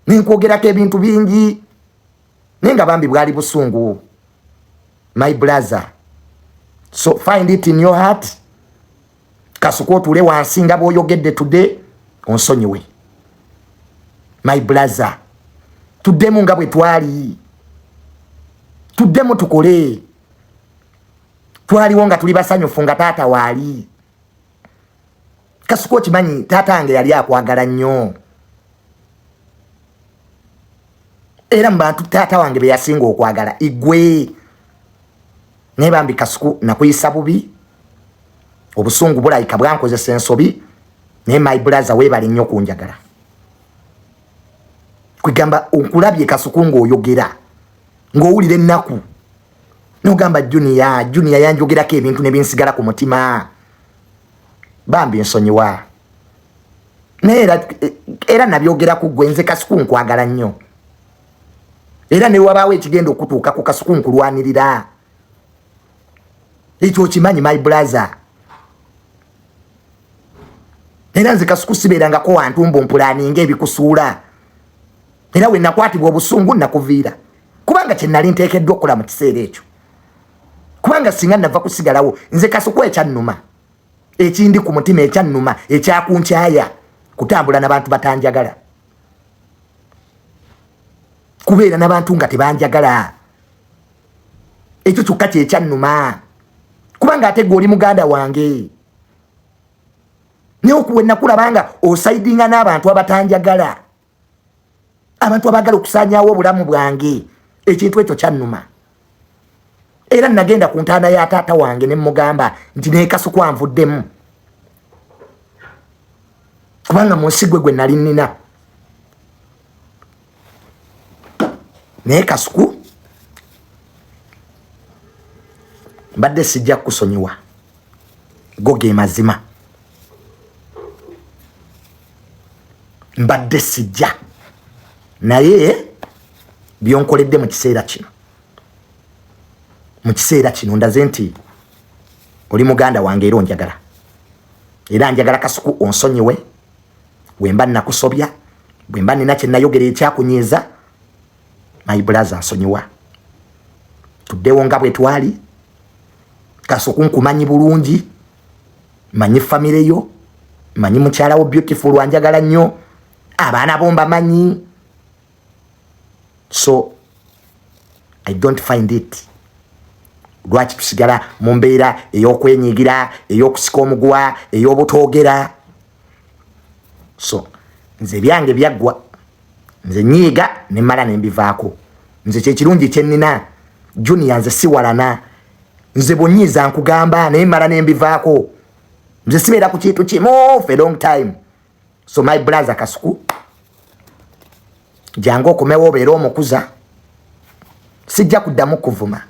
Nenkwogerako ebintu bingi naye nga bambi bwali busungu my brother. So find it in your heart, Kasuku, otuule wansi nga bw'oyogedde today, onsonyiwe my brother. Tuddemu nga bwe twali, tuddemu tukole. Twaliwo nga tuli basanyufu nga taata waali. Kasuku, okimanyi taata wange yali akwagala nnyo, era mu bantu taata wange be yasinga okwagala igwe. Naye bambi Kasuku, nakuyisa bubi, obusungu bulayika bwankozesa ensobi, naye my brother, weebale nnyo kunjagala. Kwegamba onkulabye Kasuku ng'oyogera ng'owulira ennaku, nogamba Junior, Junior yanjogerako ebintu ne binsigala ku mutima. Bambi nsonyiwa, naye era nabyogera ku ggwe. Nze Kasuku nkwagala nnyo, era ne wabaawo ekigenda okutuuka ku Kasuku, nkulwanirira. Ekyo okimanyi my brother. Era nze Kasuku sibeerangako wantu mbu mpulaninga ebikusuula, era we nakwatibwa obusungu nakuviira, kubanga kye nali nteekeddwa okukola mu kiseera ekyo, kubanga singa nava kusigalawo. Nze Kasuku, ekyannuma, ekindi ku mutima, ekyannuma, ekyakunkyaya, kutambula n'abantu batanjagala, kubeera n'abantu nga tebanjagala. Ekyo kyokka kyekyannuma, kubanga ate gwe oli muganda wange, naye okuwe nakulaba nga osaidinga n'abantu abatanjagala, abantu abaagala okusaanyaawo obulamu bwange, ekintu ekyo kyannuma. Era nagenda ku ntaana ya taata wange ne mugamba nti nekasuku anvuddemu, kubanga mu nsi gwe gwe nali nnina. Naye Kasuku, mbadde sijja kukusonyiwa, go ge mazima, mbadde sijja, naye byonkoledde mu kiseera kino, mu kiseera kino ndaze nti oli muganda wange era onjagala. Era njagala Kasuku onsonyiwe wemba nakusobya, bwemba nina kyenayogera ekyakunyiiza. My brother, nsonyiwa, tuddewo nga bwe twali. Kasuku, nkumanyi bulungi, manyi famire yo, manyi mukyala wo Beautiful anjagala nnyo, abaana bo mbamanyi. So I don't find it lwaki tusigala mu mbeera ey'okwenyigira, ey'okusika omuguwa, ey'obutoogera. So nze ebyange byaggwa, nze nyiiga nemala nembivaako. Nze kyekirungi kyenina, Junior, nze siwalana. Nze bwonyiiza nkugamba, naye mala nembivaako. Nze sibeera ku kintu kimu for long time. So my brother Kasuku, jangu okumewo obeere omukuza, sijja kuddamu kuvuma.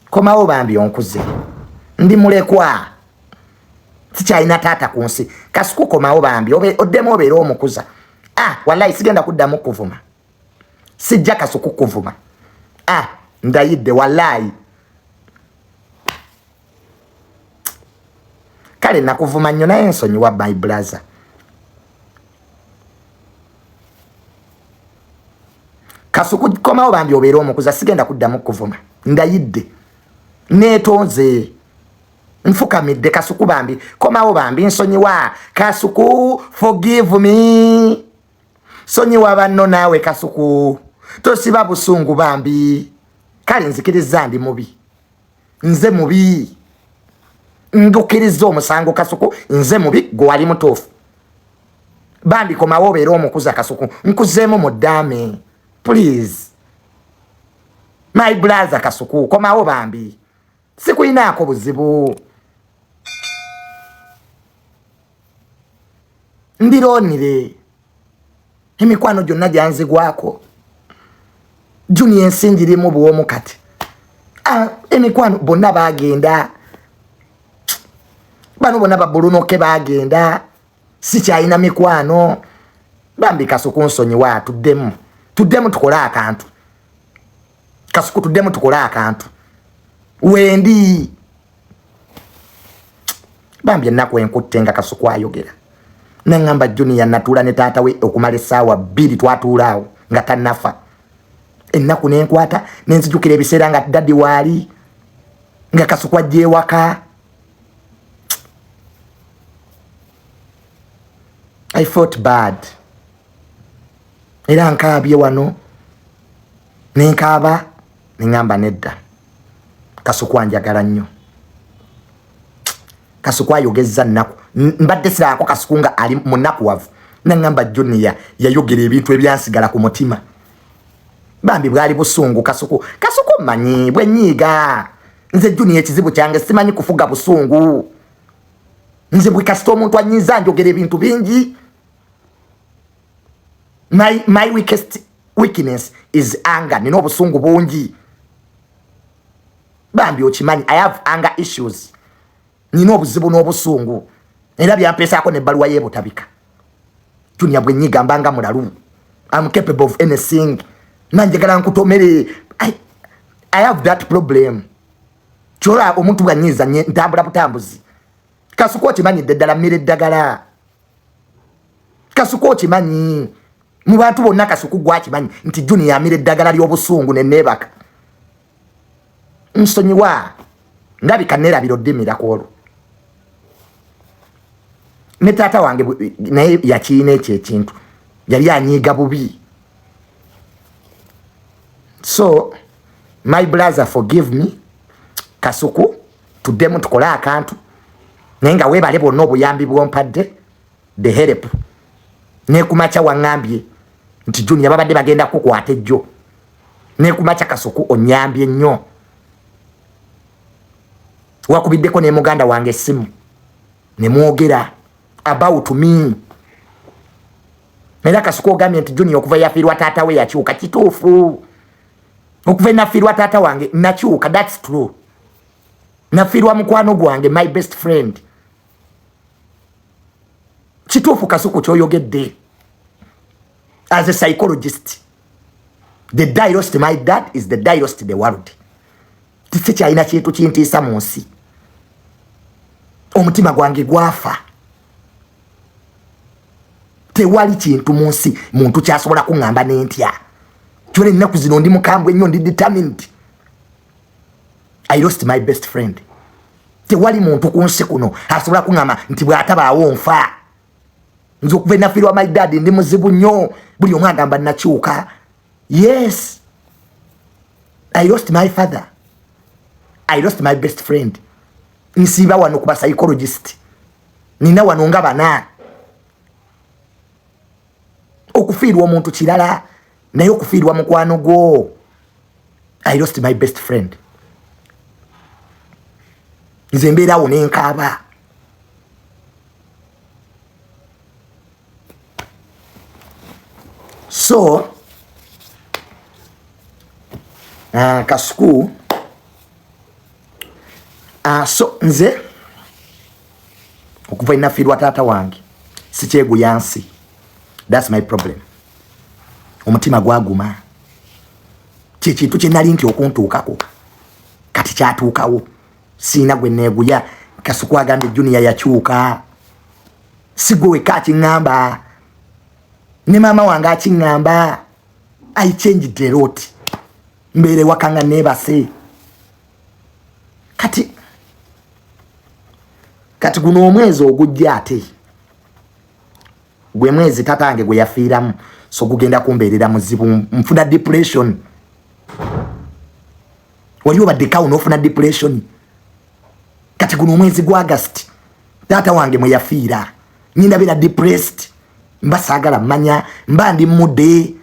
Komawo bambi onkuze, ndi mulekwa, sikyalina taata ku nsi. Kasuku, komawo bambi oddemu obeere omukuza. Ah, wallahi sigenda kuddamu kuvuma, sijja Kasuku kuvuma. Ah, ndayidde, wallahi. Kale nakuvuma nnyo, naye nsonyiwa my brother. Kasuku, komawo bambi obeere omukuza, sigenda kuddamu kuvuma, ndayidde, neetonze, nfukamidde. Kasuku bambi komawo bambi, nsonyiwa. Kasuku, forgive me, sonyiwa banno naawe. Kasuku, tosiba busungu bambi. Kale nzikiriza ndi mubi, nze mubi, ndukiriza omusango. Kasuku, nze mubi, gwe wali mutuufu. Bambi komawo obeere omukuza. Kasuku, nkuzeemu mu ddaame, please my brother. Kasuku, komawo bambi, sikuyinaako buzibu, ndiroonire emikwano gyonna gyanzigwako. Junior, ensi njirimu bwomu kati. Ah, emikwano bonna bagenda, bano bonna babulunoke bagenda, sikyalina mikwano. Bambi Kasuku, nsonyiwa, tuddemu, tuddemu tukole akantu. Kasuku, tuddemu tukole akantu, wendi bambi. Ennaku enkutte nga Kasuku ayogera. Naŋŋamba Junior natuula ne taata we okumala essaawa 2, twatuulaawo nga tannafa. Ennaku nenkwata, nenzijukira ebiseera nga daddy waali, nga Kasuku ajja ewaka. I felt bad, era nkaabye wano, nenkaaba, neŋŋamba nedda, Kasuku anjagala nnyo. Kasuku ayogezza nnaku, mbadde siraako Kasuku nga ali munakuwavu. Naŋŋamba Junior yayogera ebintu ebyansigala ku mutima. Bambi bwali busungu. Kasuku, Kasuku mmanyi bwenyiiga nze Junior, ekizibu kyange simanyi kufuga busungu. Nze bwe kasita omuntu anyiiza njogera ebintu bingi. My weakest weakness is anger. Nina obusungu bungi bambi, okimanyi I have anger issues. Nina obuzibu n'obusungu, era byampeesaako nebbaluwa y'ebutabika. Junior bwe nyiga mbanga mulalu. I'm capable of anything, nanjagala nkutomere. I have that problem. Kyola omuntu bwanyiiza ntambula butambuzi. Kasuku okimanyidde ddala mmira eddagala. Kasuku okimanyi, mu bantu bonna Kasuku gwakimanyi nti Junior amira eddagala ly'obusungu neneebaka. Nsonyiwa, ndabika neerabira oddimira ku olwo. Ne taata wange naye yakiina ekyo ekintu, yali anyiiga bubi. So my brother, forgive me. Kasuku, tuddemu tukole akantu, naye nga weebale bwonna obuyambi bwompadde, the help. Nekumakya waŋŋambye nti Junior babadde bagenda kukwata ejjo, nekumakya. Kasuku, onyambye nnyo. Wakubiddeko ne muganda wange essimu nemwogera about me. Era Kasuku ogambye nti Junior okuva yafiirwa taata we yakyuka. Kituufu, okuva enafiirwa taata wange nakyuka. That's true. Nafiirwa mukwano gwange, my best friend. Kituufu Kasuku kyoyogedde. As a psychologist, the day I lost my dad is the day I lost the world. Tisikyalina kintu kintiisa mu nsi, omutima gwange gwafa. Tewali kintu mu nsi muntu kyasobola kuŋŋamba nentya. Kyona ennaku zino ndi mukambwe nnyo, ndi determined. I lost my best friend. Tewali muntu ku nsi kuno asobola kuŋŋamba nti bw'atabaawo nfa. Nze okuva enafiirwa my dad ndi muzibu nnyo. Buli omu agamba nakyuka. Yes, I lost my father, I lost my best friend. Nsiiba wano ku bapsychologist, nina wano nga bana. Okufiirwa omuntu kirala, naye okufiirwa mukwano gwo. I lost my best friend. Nze mbeerawo nenkaaba. So Kasuku, so nze okuva enafiirwa taata wange sikyeguya nsi. That's my problem. Omutima gwaguma. Kyekintu kyenali nti okuntuukako kati kyatuukawo, siina gwe neeguya. Kasuku agambye Junior yakyuka. Sigwe wekka akiŋŋamba, ne maama wange akiŋŋamba. I changed a lot. Mbeere waka nga neebase. Kati guno omwezi ogujja ate gwe mwezi tatange gwe yafiiramu, so gugenda kumbeerera muzibu. Nfuna depression. Wali obaddekawo n'ofuna depression? Kati guno omwezi gwa August, taata wange mwe yafiira, nyindabeera depressed, mba saagala mmanya, mba ndi mudde.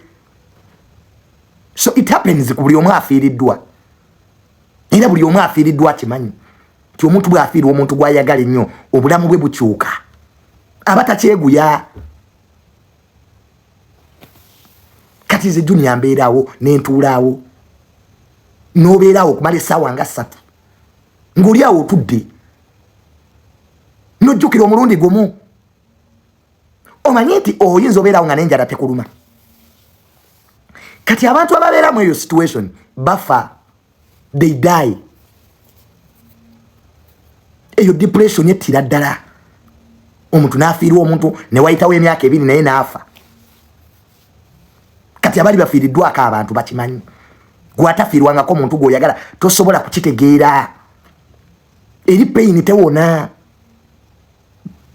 So it happens ku buli omu afiiriddwa, era buli omu afiiriddwa akimanyi nti omuntu bw'afiirwa omuntu gw'ayagala ennyo, obulamu bwe bukyuka, aba takyeguya. Kati nze Junior mbeeraawo nentuulaawo, n'obeeraawo okumala essaawa nga 3 ng'oli awo otudde, nojjukira omulundi gumu. Omanyi nti oyinza obeerawo nga n'enjala tekuluma. Kati abantu ababeeramu eyo situation bafa, they die. Eyo depression ettira ddala. Omuntu n'afiirwa omuntu ne wayitawo emyaka 2 naye n'afa. Kati abali bafiiriddwako abantu bakimanyi, gwatafiirwangako omuntu gw'oyagala tosobola kukitegeera. Eri peyini tewona,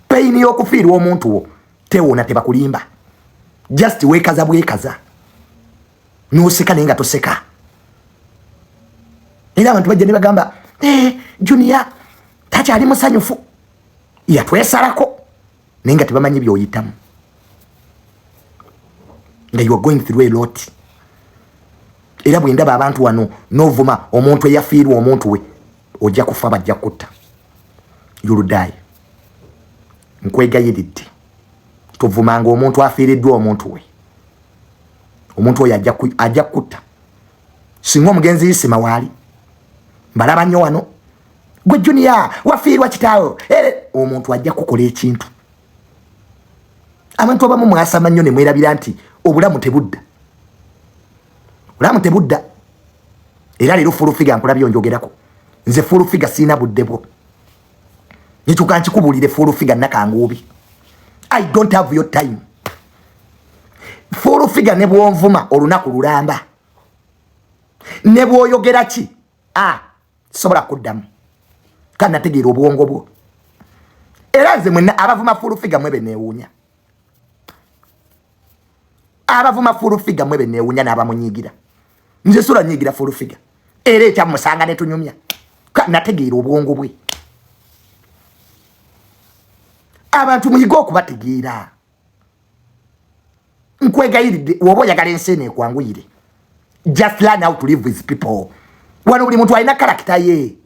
peyini y'okufiirwa omuntu wo tewona, tebakulimba, just weekaza bwekaza n'oseka naye nga toseka. Era abantu bajja ne bagamba Junior takyali musanyufu, yatwesalako, naye nga tebamanyi by'oyitamu, nga you are going through a lot. Era bwe ndaba abantu wano n'ovuma omuntu eyafiirwa omuntu we, ojja kufa, bajja kutta, you'll die. Nkwegayiridde, tovumanga omuntu afiiriddwa omuntu we, omuntu oyo ajja kutta. Singa omugenzi Isima waali, mbalaba nnyo wano, gwe Junior wafiirwa kitaawo, omuntu ajja kukola ekintu. Abantu abamu mwasama nnyo ne mwerabira nti obulamu tebudda, obulamu tebudda. Era leero full figure nkulabye onjogerako, nze full figure sirina budde bwo, nituka nkikubuulire. Full figure Nakanguubi, I don't have your time. Full figure ne bwonvuma olunaku lulamba, ne bw'oyogera ki, sobola kuddamu, kandi nategeera obwongo bwo. Era nze mwenna abavuma full figure mwe beneewuunya, abavuma full figure mwe beneewuunya n'abamunyiigira. Nze sula nyiigira full figure, era ekyamusanga ne tunyumya, nategeera obwongo bwe. Abantu muyige okubategeera. Nkwegayiridde, woba oyagala ensi eno ekwanguyire, just learn how to live with people. Wano buli muntu alina character ye.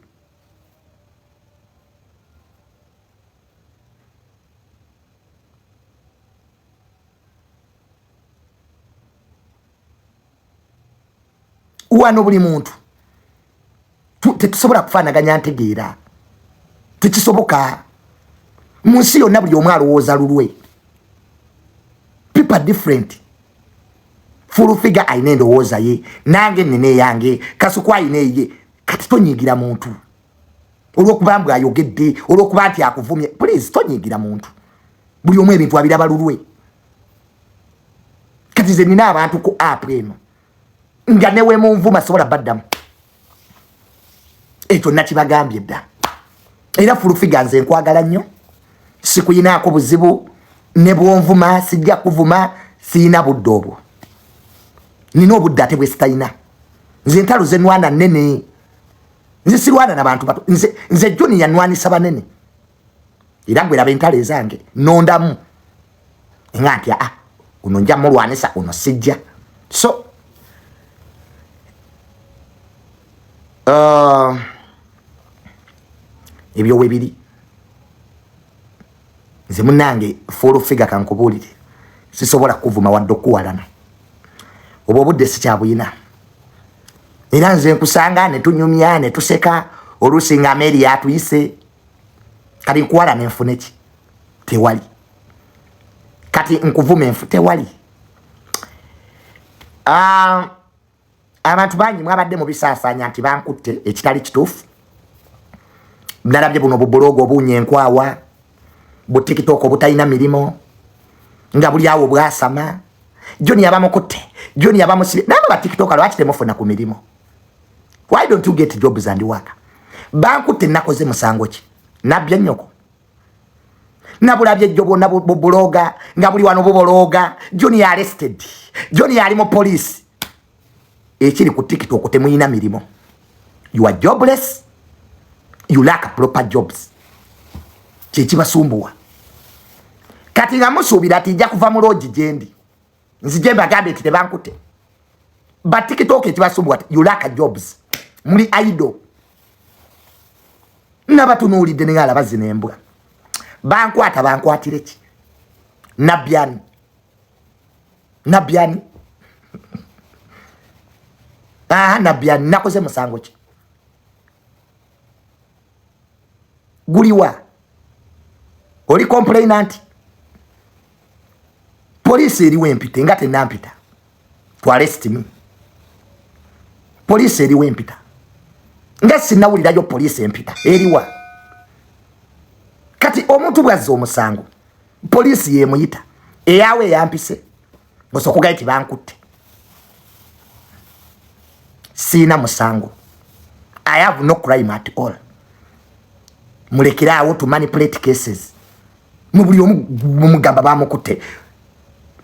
Wano buli muntu tetusobola kufaanaganya ntegeera, tekisoboka. Mu nsi yonna buli omu alowooza lulwe, people are different. Full figure alina endowooza ye, nange nina eyange, Kasuku alina eye. Kati tonyiigira muntu olw'okuba mbw ayogedde, olw'okuba nti akuvumye. Please, tonyiigira muntu, buli omu ebintu abiraba lulwe. Kati nze nina abantu ku app eno nga newe munvuma sobola baddamu, ekyo nakibagambye dda. Era full figure nze nkwagala nnyo, sikuyinaako buzibu, ne bwonvuma sijja kuvuma, siyina budde obwo, nina obudde ate bwe sitalina. Nze entalo ze nwana nnene, nze sirwana na bantu bato, nze Junior nwanisa banene. Era gwe laba entalo ezange nondamu nga nti ono nja mulwanisa, ono sijja. So ebyo webiri. Nze munnange full figure kankubuulire, sisobola kuvuma wadde okuwalana, oba obudde sikyabuyina. Era nze nkusanga ne tunyumya ne tuseka, oluusi nga ameeri yatuyise. Kati nkuwalana enfune ki? Tewali. Kati nkuvuma enfu? Tewali. Abantu bangi mwabadde mubisaasaanya nti bankutte, ekitali kituufu. Nalabye buno bubulogo obuwunya enkwawa, bu TikTok obutalina mirimu nga buli awo bwasama, Junior abamukutte, Junior abamusibye. Namwe ba TikTok lwaki temufuna ku mirimu? Why don't you get jobs and work? Bankutte nakoze musango ki? Nabbye nnyoko? Nabulabye ejjo bwonna bubuloga nga buli wano bubologa, Junior arrested, Junior ali mu poliisi. Ekiri ku TikTok temuyina mirimu, you are jobless, you lack proper jobs, kyekibasumbuwa. Kati nga musuubira ati nja kuva mu lodge gyendi nzije mbagambe nti tebankute. Ba TikTok ekibasumbuwa, you lack jobs, muli idle. Nabatunuulidde ne ng'alaba zino embwa. Bankwata bankwatire ki? Nabbyani? Nabbyani? Aha, nabbyani? Nakoze musango ki? Guliwa? Oli complainant? Poliisi eriwo empite nga tenampita to arrest me? Poliisi eriwo empita nga sinawulirayo? Poliisi empita eriwa? Kati omuntu bwazza omusango Poliisi yemuyita eyawe eyampise osokugaye ti bankutte. Siina musango, I have no crime at all. Mulekere awo to manipulate cases. Mu buli omu mumugamba bamukutte,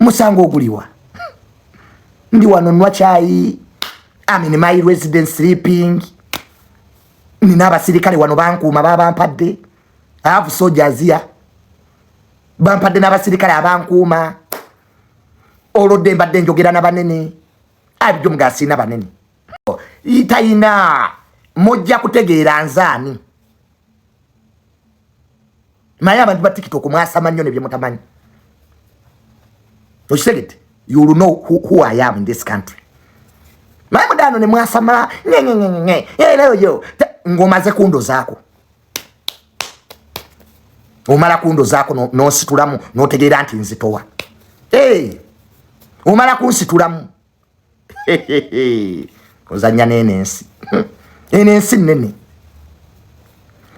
musango oguliwa? Ndi wano nwa kyayi, I'm in my residence sleeping. Nina abasirikale wano bankuuma, babampadde. I have soldiers here, bampadde n'abasirikale abankuuma. Olwodde mbadde njogera na banene abijjo mugaa siina banene tayina. Mujja kutegeera nzaani. Naye abantu ba TikTok mwasama nnyo ne byemutamanyi. Okitegedde? You will know who I am in this country. Naye mudaano ne mwasama nyenyenyenye era oyo ng'omaze kundozaako, omala kundozaako n'ositulamu n'otegeera nti nzitowa. Omala kunsitulamu ozanya n'eno ensi, eno ensi nnene.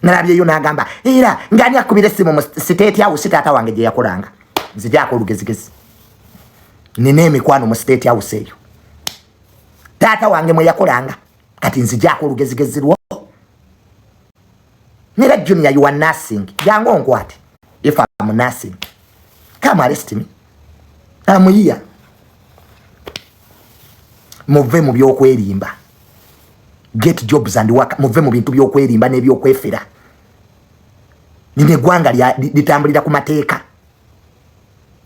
Nalabyeyo n'agamba era ng'ani akubira essimu mu State House, taata wange gye yakolanga. Nzijaako olugezigezi, nina emikwano mu State House eyo taata wange mwe yakolanga. Kati nzijaako olugezigezi lwo nera. Junior, you are nothing. Jangu onkwate. If I'm nothing, come arrest me. I'm here. Muve mu byokwerimba, get jobs and work. Muve mu bintu byokwerimba n'ebyokwefera. Lino eggwanga litambulira ku mateeka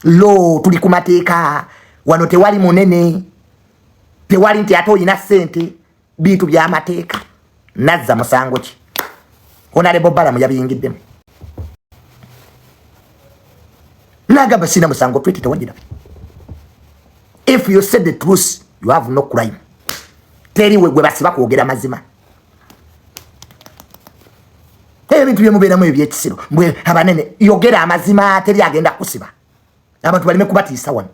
lo, tuli ku mateeka wano. Tewali munene, tewali nti ate olina ssente, bintu byamateeka. Nazza musango ki? Honorable Balamu yabiyingiddemu nagamba sina musango. Twiti tewagira. If you said the truth, you have no crime. Teri we gwe basiba kwogera mazima. Ebintu byemubeeramu ebyekisiro mbwe abanene, yogera amazima, teri agenda kusiba. Abantu baleme kubatiisa wano.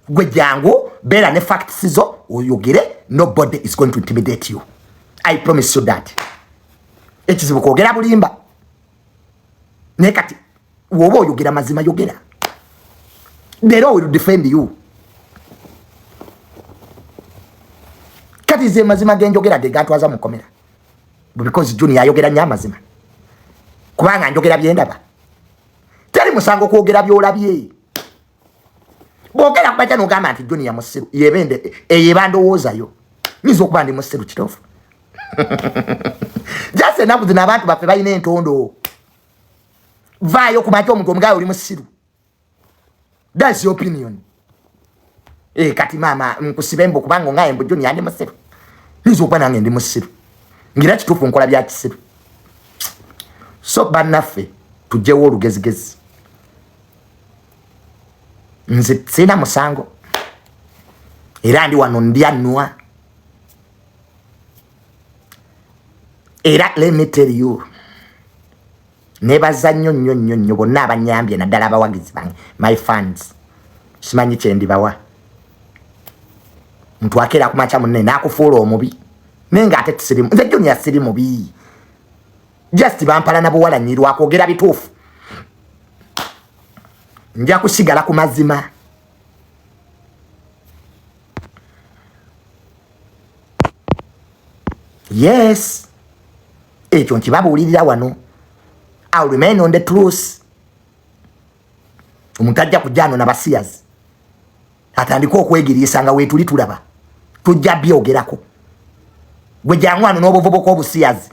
Gwe jangu beera ne facts zo oyogere. Nobody is going to intimidate you, I promise you that. Ekizibu kwogera bulimba, naye kati woba oyogera mazima, yogera, the law will defend you. Kati ze mazima genjogera ge gantwaza mukomera because Junior ayogera nnyo amazima, kubanga njogera byendaba. Teri musango kwogera byolabye. Bwogera kubaja nogamba nti Junior musiru, yebende eyo eba ndowoozayo. Nyinza okuba ndi musiru, kituufu. Just ennaku zino abantu baffe balina entondo. Vaayo kumakya omuntu omugayo oli musiru, that's your opinion. Kati maama nkusibe mbu kubanga ongaye mbu Junior ndi musiru. Nyinza okuba nange ndi musiru ngira kituufu nkola bya kisiru. So bannaffe, tugyewo olugezigezi. Nze sirina musango era ndi wano ndya nnwa. Era let me tell you, nebaza nnyo nnyo nnyo nnyo bonna abanyambye, naddala abawagizi bange, my fans. Simanyi kyendibawa. Muntu akeera kumakya munne n'akufuula omubi, naye nga ate tusirimu. Nze Junior siri mubi, just bampala na buwala nyirwa akwogera bituufu. Nja kusigala ku mazima. Yes, ekyo nkibabuulirira wano. I will remain on the truth. Omuntu ajja kujja ano nabasiyazi atandike okwegiriisa nga weetuli tulaba, tujja byogerako. Gwe jangu ano n'obuvubuka obusiyazi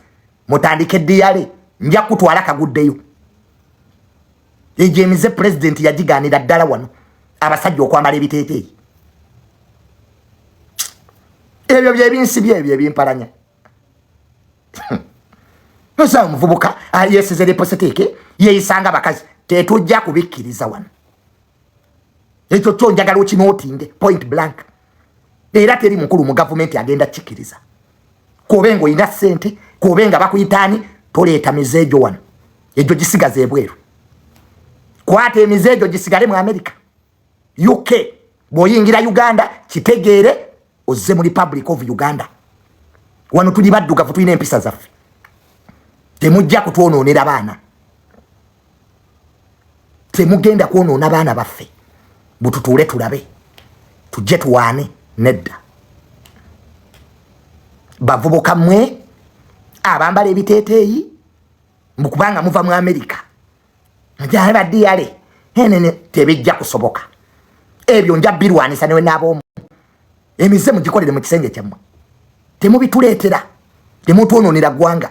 mutandike diyale, nja kutwala kaguddeyo. Egyo emize pulezidenti yagigaanira ddala wano, abasajja okwambala ebiteeteeyi. Ebyo byebinsi byebyo ebimpalanya. Osa omuvubuka yesize lipositiiki, yeyisanga bakazi, tetujja kubikkiriza wano. Ekyo kyo njagala okinootinge point blank. Era teri mukulu mu gavumenti agenda kikkiriza. Kobe nga olina ssente, kobe nga bakuyitaani, toleeta mize egyo wano, egyo gisigaza ebweru. Kwata emize egyo gisigale mu America, UK. Bw'oyingira Uganda kitegeere ozze mu Republic of Uganda. Wano tuli baddugavu, tulina empisa zaffe, temujja kutwonoonera baana. Temugenda kwonoona baana baffe. Bututuule tulabe, tujje tuwaane. Nedda, bavubuka mmwe abambala ebiteeteeyi mbukubanga muva mu Amerika baddiyale enene, tebijja kusoboka ebyo. Nja birwanisa newe naaboomu. Emize mugikolere mu kisenge kyammwe, temubituleetera, temutwonoonera ggwanga.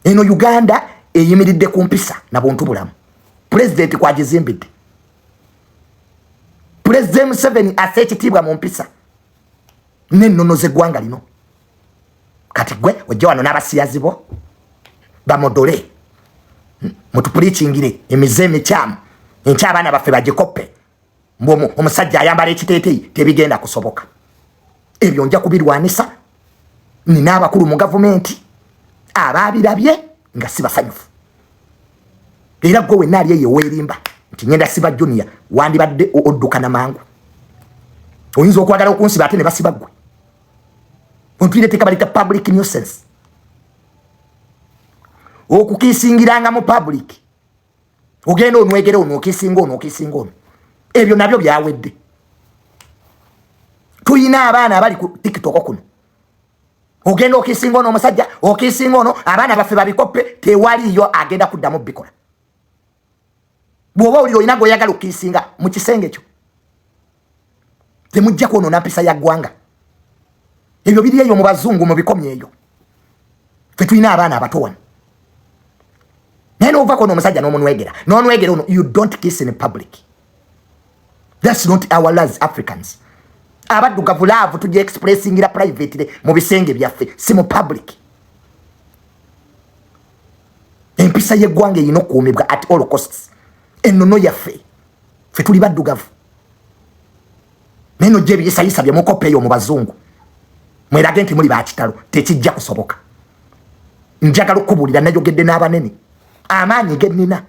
Eno Uganda eyimiridde ku mpisa na buntu bulamu. Pulezidenti kwagizimbidde, Pulezidenti Museveni, assa ekitiibwa mu mpisa n'ennono z'eggwanga lino. Kati gwe ojja wano n'abasiyazi bo bamodole, mutupulikingire emize emikyamu, enkya abaana baffe bagikoppe mbu omusajja ayambala ekiteeteeyi. Tebigenda kusoboka ebyo, nja kubirwanisa. Nina abakulu mu gavumenti abaabirabye nga si basanyufu. Era gwe wenna ali eyo weerimba nti ngenda siba Junior, wandibadde oddukana mangu. Oyinza okwagala okunsiba ate ne basiba ggwe. Ontwire etteeka balita public nuisance, okukisingiranga mu public, ogenda onwegere ono, okisinga ono, okisinga ono, ebyo nabyo byawedde. Tuyina abaana abali ku TikTok kuno, ogenda okisinga ono omusajja, okisinga ono, abaana baffe babikoppe. Tewaliyo agenda kuddamu bikola. Bw'oba olira olina gweoyagala okukisinga mu kisenge kyo, temujja kwonoona mpisa ya ggwanga. Ebyo biri eyo mu bazungu, mu bikomye eyo. Fe tulina abaana abato wano, naye novako ono omusajja n'omunwegera, n'onwegera ono. You don't kiss in public, that's not our laws. Africans abaddugavu, love tujja expressingira privately mu bisenge byaffe, si mu public. Empisa y'eggwanga erina okukuumibwa at all costs, ennono yaffe. Fe tuli baddugavu, naye nojja ebiyisayisa byemukopa eyo mu bazungu, mwerage nti muli bakitalo, tekijja kusoboka. Njagala okubuulira, nayogedde n'abanene, amaanyi gennina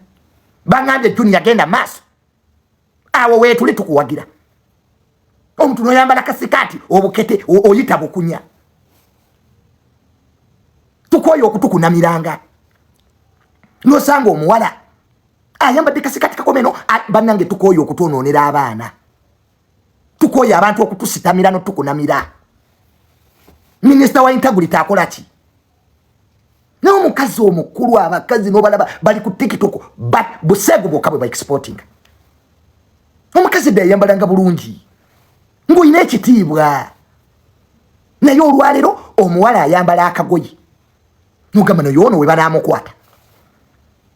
baŋambye, "Junior, genda maaso awo, weetuli tukuwagira." Omuntu noyambala kasikaati obukete oyita bukunya, tukwoyo okutukunamiranga. Nosanga omuwala ayambadde kasikaati kakomeno. Bannange, tukwoyo okutwonoonera abaana, tukwoyo abantu okutusitamira notukunamira. Minisita wa integrity akola ki? Naye omukazi omukulu, abakazi nobalaba bali ku TikTok, buseegu bwokka bwe baexportinga. Omukazi dde yayambalanga bulungi ng'olina ekitiibwa, naye olwaleero omuwala ayambala akagoye nogamba noyoono we banaamukwata.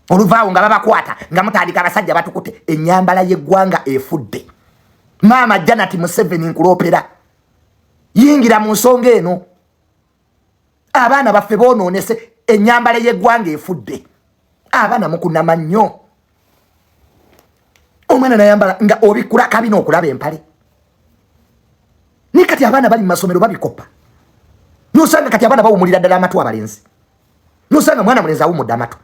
Oluvaawo nga babakwata nga mutandika abasajja batukute. Enyambala y'eggwanga efudde. Maama Janet Museveni, nkuloopera, yingira mu nsonga eno. Abaana baffe boonoonese, enyambala y'eggwanga efudde. Abaana mukunama nnyo. Omwana nayambala nga obikkula kabina okulaba empale. Naye kati abaana bali mu masomero babikopa, nosanga kati abaana bawumulira ddala amatu. Abalenzi, nosanga mwana mulenzi awumudde amatu,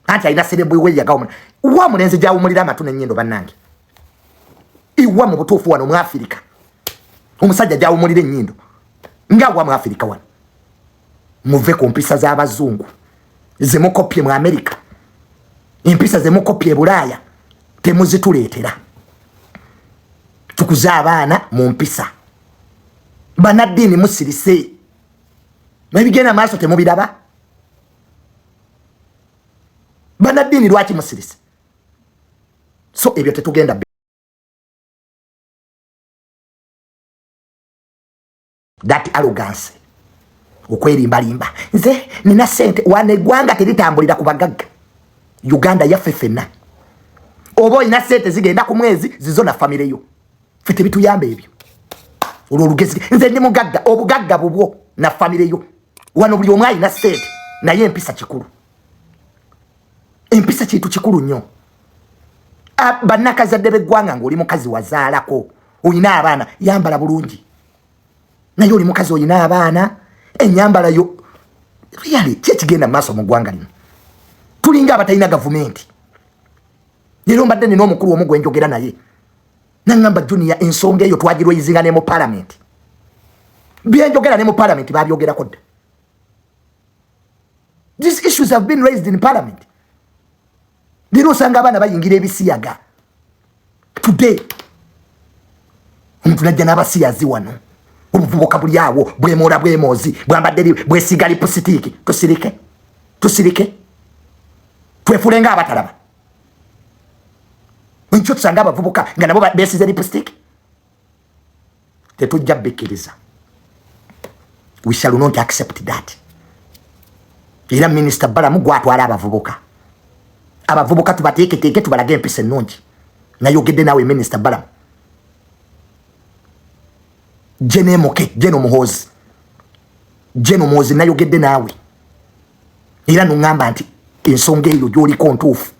anti alina serebwe yagawumula wa mulenzi gyawumulira amatu n'ennyindo. Bannange, iwa mu butuufu wano mu Afirika omusajja gyawumulira ennyindo nga wa mu Afirika wano? Muve ku mpisa z'abazungu zemukopye mu Amerika, empisa zemukopye e Bulaaya temuzituleetera. Tukuze abaana mu mpisa. Banaddiini musirise, ebigenda maaso temubiraba. Banaddiini lwaki musirise? So ebyo tetugenda. That arrogance, okwerimbalimba, nze nina sente wano. Eggwanga teritambulira ku bagagga. Uganda yaffe ffenna. Oba olina sente zigenda ku mwezi zizo na famire yo, ffe tebituyamba ebyo. Olwo olugezi, nze ndi mugagga, obugagga bubwo na famire yo. Wano buli omu alina sente, naye empisa kikulu. Empisa kintu kikulu nnyo. Bannakazadde b'eggwanga, ng'oli mukazi wazaalako, olina abaana, yambala bulungi. Naye oli mukazi olina abaana, enyambala yo really, ki ekigenda mu maaso mu ggwanga lino? Tulinga abatalina gavumenti. Leero mbadde nina omukulu omu gwe njogera naye, naŋŋamba, "Junior, ensonga eyo twagirwaizinga ne mu palamenti." Byenjogera ne mu palamenti babyogerako dda. These issues have been raised in parliament. Leero Leero osanga abaana bayingira ebisiyaga. Today omuntu najja n'abasiyazi wano, obuvubuka buli awo bwemoola bwemoozi, bwambadde, bwesiga lipstick. Tusirike, tusirike, twefule nga abatalaba? Nkyo tusanga abavubuka nga nabo besize lipstick. Tetujja bikkiriza. We shall not accept that. Era Minisita Balamu, gwatwala abavubuka, abavubuka tubateeketeeke, tubalage empisa ennungi. Nayogedde naawe, Minisita Balamu. Jenemuke jeno Muhoozi, jeno Muhoozi, nayogedde naawe era nuŋŋamba nti ensonga eyo gyoliko ntuufu.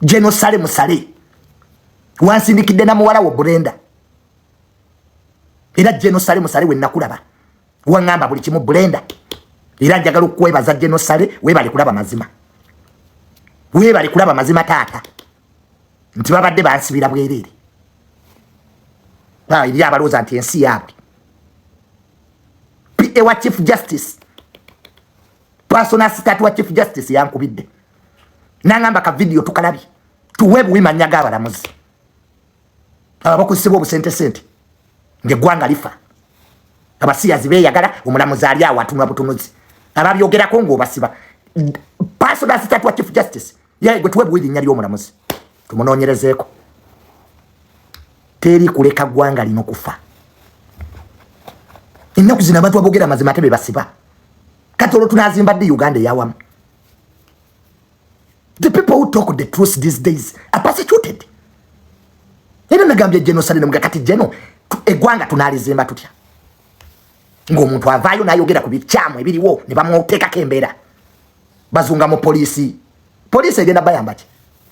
Jeno sale musale wansindikidde na muwala wo Brenda. Era jeno sale musale, wenakulaba waŋŋamba buli kimu, Brenda. Era njagala okukwebaza, jeno sale, webale kulaba mazima, webale kulaba mazima taata, nti babadde bansibira bwereere. Eri abalowooza nti ensi yaabwe, PA wa Chief Justice, personal assistant wa Chief Justice, yankubidde nangamba ka video tukalabye, tuwe buwi mannya g'abalamuzi abo bakozesebwa obusente sente ng'eggwanga lifa. Abasiyazi beeyagala, omulamuzi ali awo atunula butunuzi, ababyogerako ng'obasiba. Personal assistant wa Chief Justice ye gwe tuwe buwi linnya ly'omulamuzi tumunoonyerezeeko. Teri kuleka ggwanga lino kufa. Ennaku zino abantu aboogera amazima ate be basiba. Kati olwo tunazimba ddi Uganda eyawamu? The people who talk the truth these days are persecuted. Era nagambye jeno sale nemuga kati jeno, eggwanga tunalizimba tutya ng'omuntu avaayo n'ayogera ku bikyamu ebiriwo ne bamuteekako embeera? Bazunga mu poliisi, poliisi egenda bayamba ki?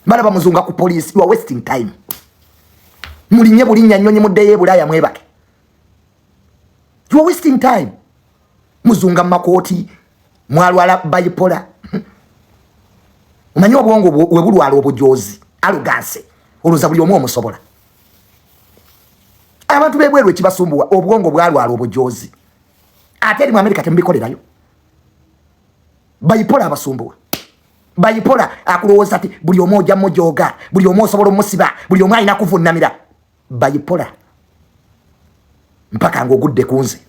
Bala bamuzunga ku poliisi. You are wasting time. Mulinye bulinnya nnyonyi muddeyo e Bulaaya mwebake. You are wasting time. Muzunga mu makooti, mwalwala bipolar. Omanyi obwongo we bulwala obujozi, arrogance, olowooza buli omu omusobola. Abantu bebweru ekibasumbuwa, obwongo bwalwala obujozi. Ate eri mu Amerika temubikolerayo. Bipolar abasumbuwa, bipolar akulowooza ti buli omu ojja mujoga, buli omu osobola omusiba, buli omu alina kuvunamira. Bipolar mpaka ngaogudde ku nze.